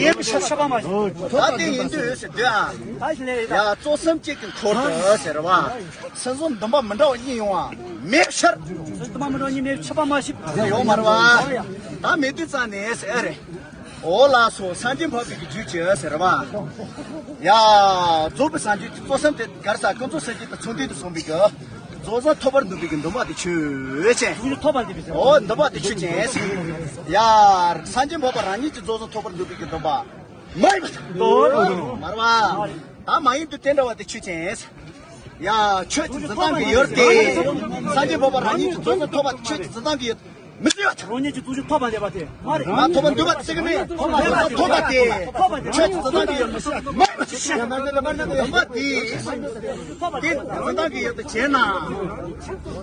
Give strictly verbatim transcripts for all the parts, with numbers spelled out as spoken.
ཡེ་མི་ཤར་ཤ་པ་མ་ཤི། ད་དེ་ཡིན་དུས་ཟེར་དུས་ཨ། ད་ཞི་ལེ་ཡ། ཡ་གཙོ་བསམ་གཅིག་གི་འཁོར་དུ་ཟེར་བ། སེམས་བཟོ་འདུན་པ་མི་འདྲ་བ་གཉིས་ཡོང་བ་མེད་ཤར། སེམས་འདུན་པ་མི་འདྲ་བ་གཉིས་མེད་ཤ་པ་མ་ཤི། ཡ་ཡོང་མ་རེད་བ། ད་མེད་དུས་ཙང་ནས་ཟེར་ཨ་རེད། འོ་ལགས་སོ། སངས་རྒྱས་འཕགས་པའི་གི་རྒྱུད་ཀྱི་ཟེར་བ། ཡ། རྫོགས་པའི་སངས་རྒྱས་ཀྱི་གཙོ་བསམ་དེ་གར་ས་ཀུན་རྫོབ་སེམས་བསྐྱེད་དང་མཚུངས་ལྡན་དུ་སོང་བའི་གི། རྫོགས་བཟང་ཐོབ་པར་འདོད་པའི་གི་འདུན་པ་དེ་ཆོས་ཅན། ཐོབ་པར་འདོད་པའི་འདུན་པ། འོ་འདུན་པ་དེ་ཆོས་ཅན། ཡ། སངས་རྒྱས་འཕགས་པ་རང་ཉིད་ཀྱིས་རྫོགས་བཟང་ཐོབ་པར་འདོད་པའི་གི་འདུན་པ། མ་ཡིན་པ། མ་རེད་བ། ད་མ་ཡིན་དུས་དེ་འདྲ་བ་དེ་ཆོས་ཅན། ཡ། ཆོས་ཀྱི་འཛིན་སྟངས་ཀྱི་ཡོད་དེ། སངས་རྒྱས་འཕགས་པ་རང་ཉིད་ཀྱིས་རྫོགས་བཟང་ཐོབ་པ་དེ་ཆོས་ཀྱི་འཛིན་སྟངས་ཀྱི་ཡོད། མི་སྲིད་པ། རང་ཉིད་ཀྱི་རྫོགས་བྱང་ཐོབ་པ་ལས་པ་དེ་མ་རེད། ང་ཐོབ་པ་འདུན་པ་ཟེར་གི་མེད། ཐོབ་པ་དེ། ཆོས་ཀྱི་འཛིན་སྟངས་ཀྱི་ཡོད་མི་སྲིད་པ། མ་ཡིན་པ་ཆོས་ཅན། འདུན་པ་དེ། དེ་འཛིན་སྟངས་ཀྱི་ཡོད་དུ་བྱས་ན།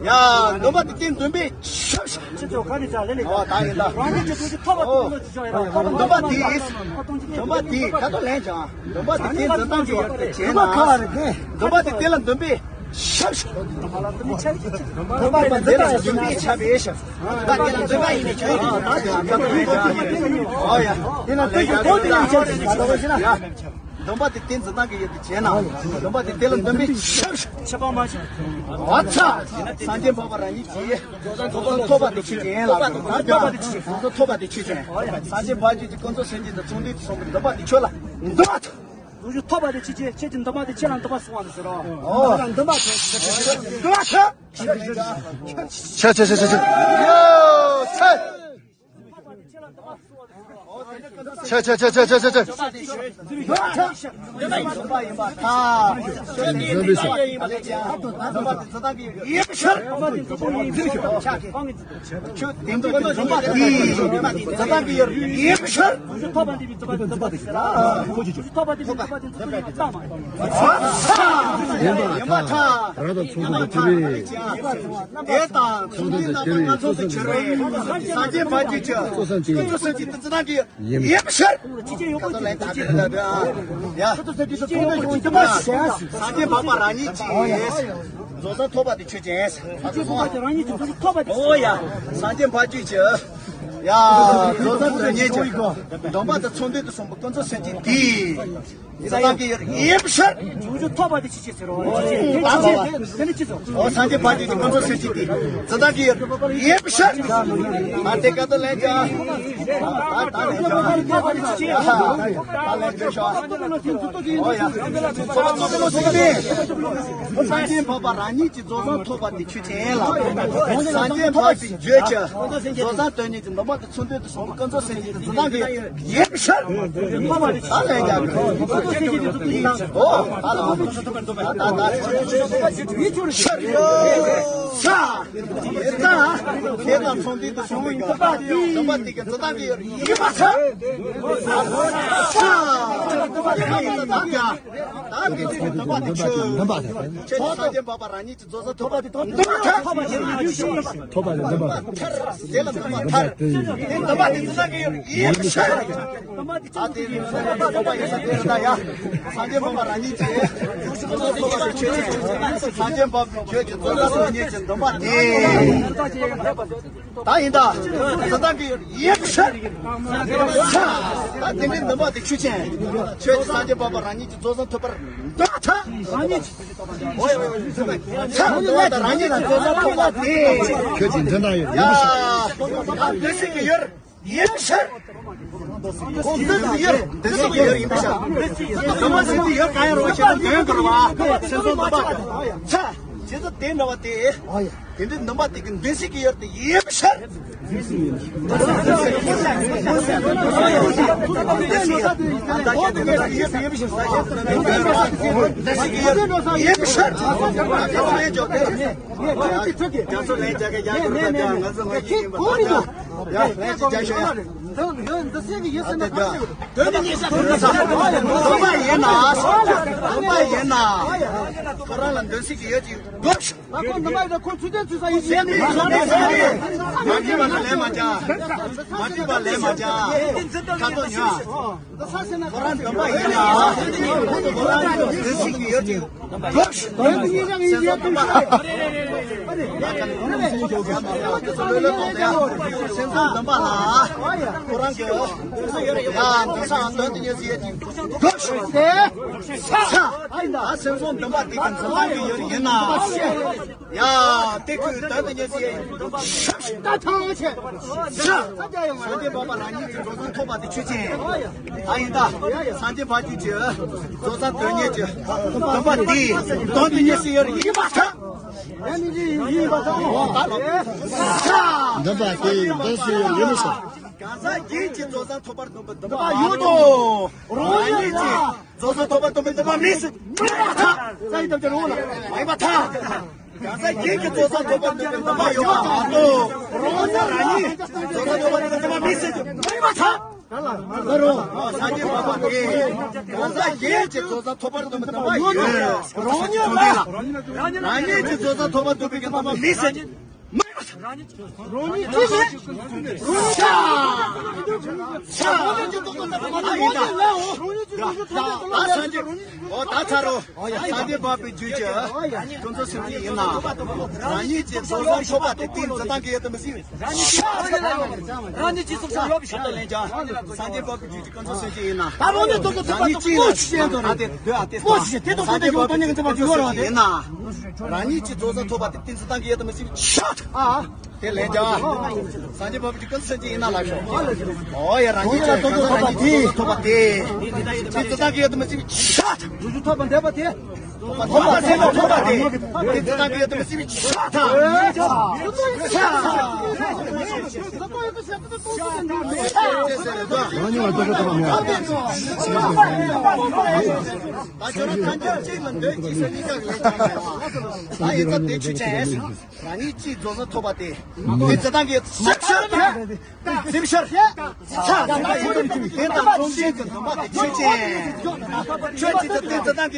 ཡ། འདུན་པ་དེ་དེ་འདུན་པའི་ཆོས་ཤིག་སྤྱི་ཚོགས་ག་ནས་ཆགས་ལས་ལས། ཨོ་ད་ཡིན་ད། རང་ཉིད་ཀྱི་རྫོགས་བྱང་ཐོབ་པ་དེ་ལ་ཅི་ཆགས་ཡོད་ར། འདུན་པ་དེ། འདུན་པ་དེ་ཁ་ཐོག་ལན་ཀྱང་། འདུན་པ་དེ་དེ་འཛིན་སྟངས་ཀྱི་ཡོད་དུ་བྱས་ན། འདུན་པ་ཁ་བ་རེད་དེ། འདུན་པ་དེ་དེ་ལ་འདུན་པའི། ཤབ་ཤུ། འདུན་པ་དེ་ལ་འདུན་པའི་ཆ་བའི་ཤབ། ད་དེ་ལ་འདུན་པ་ཡིན་ནས་ཆོས་ཀྱི་འདུན་པ་དེ་ལ་འདུན་པ་ཡིན་ནས་ཆོས་ཀྱི་འདུན་པ་དེ་ལ་འདུན་པ་ཡིན་ནས་ཆོས་ཀྱི་འདུན་པ་དེ་ལ་འདུན་པ་དེ་དེ་འཛིན་སྟངས་ཀྱི་ཡོད་དུ་བྱས་ན། འདུན་པ་དེ་དེ་ལ་འདུན་པའི་ཤབ་ཤུ། ཆད་པ་མ་བྱེད། ཨ་ཚ། སངས་རྒྱས་འཕགས་པ་རང་ཉིད་ཀྱིས་རྫོགས་བཟང་ཐོབ་པ་དེ་ཆོས་ཅན་ལ། ཐོབ་པ་དེ་ཆོས་ཅན། སངས་རྒྱས་འཕགས་པ་རང་ཉིད་ཀྱིས་ཀུན་རྫོབ་སེམས་བསྐྱེད་དང་མཚུངས་ལྡན་དུ་སོང་བའི་འདུན་པ་དེ་ཆོས་ལ་འདུན་པ་ཐོབ། རྫོགས་བྱང་ཐོབ་པ་དེ་ཆོས་ཅན། ཁྱེད་ཀྱི་འདུན་པ་དེ་ཁྱེད་ལ་འདུན་པ་སོང་བ་ཟེར་རོ། ཨོ། ཁྱེད་ལ་འདུན་པ་ཐོབ། འདུན་པ་ཐོབ། ཆ་ཆ་ཆ་ཆ་ཆ། ཡོ་ཆ། ཆ་ཆ་ཆ་ཆ་ཆ་ཆ། འདུན་པ་ཡིན་པ་ཐལ། འདུན་པ་ཡིན་པ་ཐལ། འདུན་པ་དེ་འཛིན་སྟངས་ཀྱི་ཡོད་ཤར། ཆོས་དེ་འདུན་པ་དེ་འཛིན་སྟངས་ཀྱི་ཡོད་ཤར། ཡིན་པ་ཐལ། རང་དང་མཚུངས་ལྡན་དེ་ཆོས་རེད། དེ་དང་མཚུངས་ལྡན་དེ་ང་ཚོ་དེ་ཆོས་རེད། སངས་རྒྱས་འཕགས་པ་ཀྱི་ཆོས། ཀུན་རྫོབ་སེམས་བསྐྱེད་དེ་འཛིན་སྟངས་ཀྱི་ཡིན་ཤར། ཡ། སངས་རྒྱས་འཕགས་པ་རང་ཉིད་ཀྱིས་རྫོགས་བྱང་ཐོབ་པ་དེ་ཆོས་ཅན། ཨོ་ཡ། སངས་རྒྱས་འཕགས་པ་ཀྱི་ཆོས། ཡ། རྫོགས་བྱང་དོན་གཉེར་གྱི་འདུན་པ་དང་མཚུངས་ལྡན་དུ་སོང་བའི་ཀུན་རྫོབ་སེམས་བསྐྱེད་དེ། འཛིན་སྟངས་ཀྱི་ཡིན་ཤར། རྫོགས་བྱང་ཐོབ་པ་དེ་ཆོས་ཅན་ཟེར་རོ། ཨོ་ཨོ་ཨོ། དེ་ནི་ཅི་ཚོ། ཨོ་སངས་རྒྱས་འཕགས་པ་ཀྱི་ཀུན་རྫོབ་སེམས་བསྐྱེད་དེ། འཛིན་སྟངས་ཀྱི་ཡིན་ཤར། ཨ་དེ་ཀ་ཏོ་ལན་ཅང་། ཨ་ད་ལན་ཅང་། ཨ་ད་ལན་ཅང་། ཨོ་ཡ། ཚོགས་པ་ཚོགས་པ་ཚོགས་པ། སངས་རྒྱས་འཕགས་པ་རང་ཉིད་ཀྱིས་རྫོགས་བྱང་ཐོབ་པ་དེ་ཆོས་ཅན་ལ། སངས་རྒྱས་འཕགས་པའི་རྒྱུད་ཀྱི་རྫོགས་བྱང་དོན་གཉེར་གྱི་འདུན་པ་དང་མཚུངས་ལྡན་དུ་སོང་བའི་ཀུན་རྫོབ་སེམས་བསྐྱེད་དེ་འཛིན་སྟངས་ཀྱི་ཡིན་ཤར། ད་ལན་ཅང་། ཨོ་ཨ་ལ་ཨ་ལ། ཤར། ས། དེ་དང་དེ་དང་མཚུངས་ལྡན་དུ་སོང་བའི་འདུན་པ་དེ་འཛིན་སྟངས་ཀྱི་ཡིན་པ་ཚ། ས། ད་དེ་དེ་འདུན་པ་དེ་ཆོས། འདུན་པ་དེ་ཆོས་ཀྱི་སངས་རྒྱས་འཕགས་པ་རང་ཉིད་ཀྱིས་རྫོགས་བྱང་ཐོབ་པ་དེ་འདུན་པ་ཐལ། ཐོབ་པ་ལ་འདུན་པ་ཐལ། དེ་ལ་འདུན་པ་ཐལ། དེ་འདུན་པ་དེ་འཛིན་སྟངས་ཀྱི་ཡིན་པ་ཚ། ཨ་དེ་ཡིན་ས་དེ་ཡིན་ས་དེ་ལྟ་ཡ། སངས་རྒྱས་འཕགས་པ་རང་ཉིད་ཀྱིས་སངས་རྒྱས་འཕགས་པའི་ཆོས་ཀྱི་རྫོགས་བྱང་དོན་གཉེར་གྱི་འདུན་པ་དེ། ད་ཡིན་ད། འཛིན་སྟངས་ཀྱི་ཡིན་ཤར། ད་དེ་འདྲའི་འདུན་པ་དེ་ཆོས་ཅན། ཆོས་ཀྱི་སངས་རྒྱས་འཕགས་པ་རང་ཉིད་ཀྱིས་རྫོགས་བྱང་ཐོབ་པར་འདུན་པ་ཐལ། རང་ཉིད་ཀྱིས་འདུན་པ་དང་རང་ཉིད་ཀྱིས་རྫོགས་བྱང་ཐོབ་པ་དེ། ཁྱོད་ཀྱི་འདུན་སྟངས་ཡོད། ཡ། ད་འདུན་སྲིད་ཀྱི་ཡོད། ཡིན་ཤར། ཁོང་འདུན་སྲིད་ཀྱི་ཡོད། འདུན་སྲིད་ཀྱི་ཡོད་ཡིན་པ་ཤར། འདུན་པ་སྲིད་ཀྱི་ཡོད་གང་ཡང་རུང་བ་ཞེས་ན་འདོན་དགོས་རུང་བ། སེམས་ཚོར་འདུན་པ། ཚ། བྱེད་ཚུལ་དེ་འདྲ་བ་དེ། དེ་འདྲའི་འདུན་པ་དེ་གི་འདུན་སྲིད་ཀྱི་ཡོད་དེ་ཡིན་པ་ཤར། འདུན་སྲིད་ཀྱི་ཡོད་དེ་ཡིན་པ་ཤར། ཁ་ལན་འཇོག་དེ། རྒྱ་མཚོ་ལན་རྒྱག་གི་ཡག་གི་རྒྱ་ང་ཚོ་ང་ཡིན་ཡིན་པ་ད་ཡ་ལན་ཅིག་རྒྱག་ཤོག་ཡ། འདུན་སྲིད་ཀྱི་ཡོད་ཟེར་ན་གང་ཞིག་འདུན་པ་ཡིན་ན། འདུན་པ་ཡིན་ན། ཁོ་རང་ལ་འདུན་སྲིད་ཀྱི་ཡོད་ཅིག་འདུག་ད་ཁོ་འདུན་པ་ཡིན་ན་ཁོ་ཚུལ་ཁྲིམས་ཚུལ་ས་ཡིན་ཟེར་ནས་ཟེར་ནས་མ་འགྲིག་པ་ལ་ལན་མ་རྒྱག་མ་འགྲིག་པ་ལན་མ་རྒྱག་ཁ་ཐོག་ཉོན། འདུན་པ་ཡིན་ན། འདུན་སྲིད་ཀྱི་ཡོད་ཅིག་འདུག་སེམས་ཚོར་འདུན་པ། སེམས་ཚོར་འདུན་པ་ལ། ཁོ་རང་གི་ཡ་འདུན་ས་འདོན་དུ་ཉེ་ཟི་ཡ་ཅིག་འགྲོ་ཤོག་ཟེར། ས་ཨ་ཡིན་ད། སེམས་ཚོར་འདུན་པ་དེ་གི་འཛིན་སྟངས་ཀྱི་ཡོད་ཡིན་ན། ཡ་དེ་ཁོས་འདོན་དུ་ཉེ་ཟི་ཡ་ཡིན། ཤ་ཤ་ད་ཐང་ཆད། ས་སངས་རྒྱས་པ་པ་རང་ཉིད་ཀྱི་འགྲོ་སོང་ཐོབ་པ་དེ་ཆོས་ཅན། ཨ་ཡིན་ད། སངས་རྒྱས་བར་གྱི་ཇི་རྫོགས་སངས་དོན་གཉེར་གྱི་སྟོན་པ་འདི་དོན་དུ་གཉེར་སྲིད་ཡོད་རིགས་ཡིན་པ་ཐལ། ཡ་མི་འདི་ཡིན་པ་ཐལ། འདུན་པ་དེ་དོན་སྲིད་ཡོད་ཡིན་མི་སྲིད། གང་ཟག་གིས་ཀྱི་རྫོགས་སངས་ཐོབ་པར་འདུན་པ་འདུན་པ་ཡོད་དོ། རང་ཉིད་ཀྱིས་རྫོགས་སངས་ཐོབ་པར་འདུན་པ་འདུན་པ་མི་སྲིད། མི་ཡིན་པ་ཐལ། ས་ཡི་དམ་ཅན་རོ་ལ་མ་ཡིན་པ་ཐལ། གང་ཟག་གིས་ཀྱི་རྫོགས་སངས་ཐོབ་པར་འདོད་པའི་འདུན་པ་ཡོད་པ་མ་གཏོགས། རང་ཉིད་རང་ཉིད་རྫོགས་སངས་ཐོབ་པར་འདོད་པའི་འདུན་པ་མི་སྲིད། མ་ཡིན་པ་ཐལ། ད་རོ། སངས་རྒྱས་པ་པ་དེ། གང་ཟག་གིས་ཀྱི་རྫོགས་སངས་ཐོབ་པར་འདོད་པའི་འདུན་པ་ཡོད། རང་ཉིད་ལ། རང་ཉིད་ཀྱི་རྫོགས་སངས་ཐོབ་པར་འདོད་པའི་འདུན་པ་མི་སྲིད། མ་ཡིན་པ་ཐལ། རང་ཉིད་ཀྱི་རང་ཉིད་ཀྱི་ཤ། ཤ། རང་ཉིད་ཀྱི་རྫོགས་སངས་ཐོབ་པར་འདོད་པའི་འདུན་པ་ཡོད་པ་མ་གཏོགས། ད་སངས་རྒྱས། འོ་ད་ཚར་རོ། སངས་རྒྱས་པ་པའི་རྒྱུད་ཀྱི་ཀུན་རྫོབ་སེམས་བསྐྱེད་ཡིན་ན། རང་ཉིད་ཀྱི་རྫོགས་སངས་ཐོབ་པ་དེ་ཏིང་འཛིན་སྟངས་ཀྱི་ཡུལ་དུ་མི་སྲིད། རང་ཉིད་ཀྱི་རྫོགས་སངས་ཡོད་པའི་ཕྱིར་དུ་ལན་ཀྱང་སངས་རྒྱས་པ་པའི་རྒྱུད་ཀྱི་ཀུན་རྫོབ་སེམས་བསྐྱེད་ཡིན་ན། ད་རང་ཉིད་རྫོགས་སངས་ཐོབ་པ་དེ་ཀོ་ཤི་ཅན་དུ་རེད། ད་དེ་ལྟོས་ཨ་དེ་ཀོ་ཤི་ཅན་དེ་ཚོ་སངས་རྒྱས་པ་པའི་རྒྱུད་ཀྱི་ཀུན་རྫོབ་སེམས་བསྐྱེད་ཡིན་ན། རང་ཉིད་ཀྱི་རྫོགས་སངས་ཐོབ་པ་དེ་ཏིང་འཛིན་སྟངས་ཀྱི་ཡུལ་དུ་མི་སྲིད། ཨ། དེ་ལན་ཀྱང་། སངས་རྒྱས་པ་པའི་རྒྱུད་ཀྱི་ཀུན་རྫོབ་སེམས་བསྐྱེད་ཡིན་ན་ལབ་ཤོག་འོ་ཡ། རང་ཉིད་ཀྱི་རྫོགས་སངས་ཐོབ་པ་དེ། ཏིང་འཛིན་སྟངས་ཀྱི་ཡུལ་དུ་མི་སྲིད། ཐོབ་པ་འདོད་པ་དེ། ཐོབ་པ་ཟེར་ན་ཐོབ་པ་དེ། ཏིང་འཛིན་སྟངས་ཀྱི་ཡུལ་དུ་མི་སྲིད། ད་ཁྱོད་རང་ཐམས་ཅད་གཅིག་ལ་འདོད་ཅིག་ཟེར་ནི་ཀ་ལས་ཀྱང་མེད་པ། ད་ཡིན་ཙང་དེ་ཆོས་ཅན། རང་ཉིད་ཀྱི་རྫོགས་སངས་ཐོབ་པ་དེ། ཏིང་འཛིན་སྟངས་ཀྱི་སེམས་ཤར། སེམས་ཤར། ས་དེ་དང་སྟོང་ཆེན་གྱི་འདུན་པ་དེ་ཆོས་ཅན། ཁྱོད་ཀྱི་ཏིང་འཛིན་སྟངས་ཀྱི